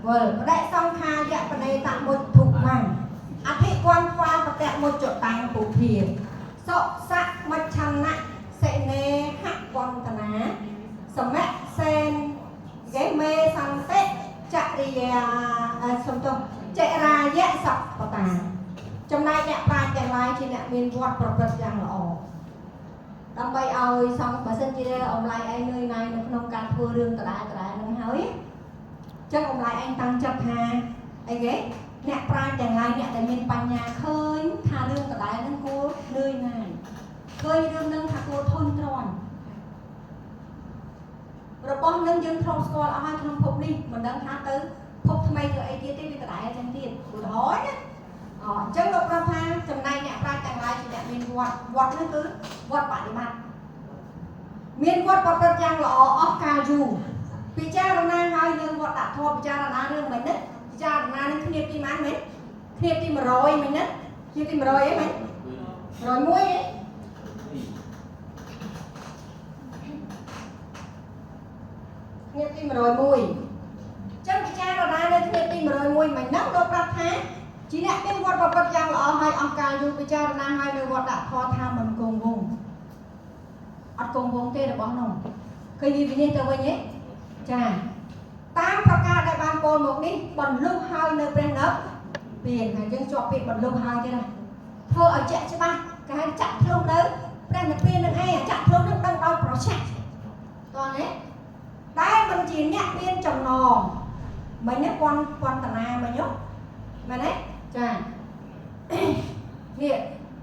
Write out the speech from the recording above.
វិលបដិសង្ខាយបណេតមុជុមាំអធិគន្វាបតមុជតាំងពុភាសុសៈមច្ឆន្នៈសិនេហវន្តនាសមៈសេនគេមេសន្តិចរិយាសំទោសចរាយៈសពតាចំណែកអ្នកប្រាជ្ញទាំងឡាយជាអ្នកមានវត្តប្រព្រឹត្តយ៉ាងល្អដើម្បីឲ្យសង្ឃបើសិនជាអំឡាយឯងនឿយណាយនៅក្នុងការធ្វើរឿងដដែលដដែលនឹងហើយចឹងអំឡាយឯងតាំងចិត្តថាអីគេអ្នកប្រាជ្ញទាំងឡាយអ្នកដែលមានបញ្ញាឃើញថារឿងដដែលនឹងគួរនឿយណាយឃើញរឿងនឹងថាគួរធុញទ្រាន់របស់នឹងយើងធ្លាប់ស្គាល់អស់ហើយក្នុងភពនេះមិនដឹងថាទៅភពថ្មីទៅអីទៀតទេវាដដែលចឹងទៀតឧទាហរណ៍ណាអញ្ចឹងលោកប្រាប់ថាចំណែកអ្នកប្រាជ្ញទាំងឡាយជាអ្នកមានវត្តវត្តនោះគឺវត្តបដិបត្តិមានវត្តប្រព្រឹត្តយ៉ាងល្អអស់កាលយូរពិចារណាហើយនឹងវត្តដាក់ធម៌ពិចារណារឿងមិនណាពិចារណានឹងគ្នាទីម៉ានមិនគ្នាទី100មិនណាគ្នាទី100អីមិន101អីគ្នាទី101ចឹងពិចារណានៅគ្នាទី101មិនហ្នឹងលោកប្រាប់ថាជាអ្នកមានវត្តប្រព្រឹត្តយ៉ាងល្អហើយអស់កាលយូរពិចារណាហើយនៅវត្តដាក់ធម៌ថាមិនគង់វង្សអត់គង់វង្សទេរបស់នោះឃើញវាវិនិច្ឆ័យទៅវិញទេចាតាមប្រការដែលបានពោលមកនេះបន្លុះហើយនៅព្រះនិព្វានហើយយើងជាប់ពាក្យបន្លុះហើយទៀតណាធ្វើឲ្យជាក់ច្បាស់គេហៅចាក់ធ្លុះនៅព្រះនិព្វាននឹងឯងចាក់ធ្លុះនឹងដឹងដោយប្រឆាក់តោះនេះតែមិនជាអ្នកមានចំណងមិននេះពន្ធពន្ធនាមិញមែនទេចានេះ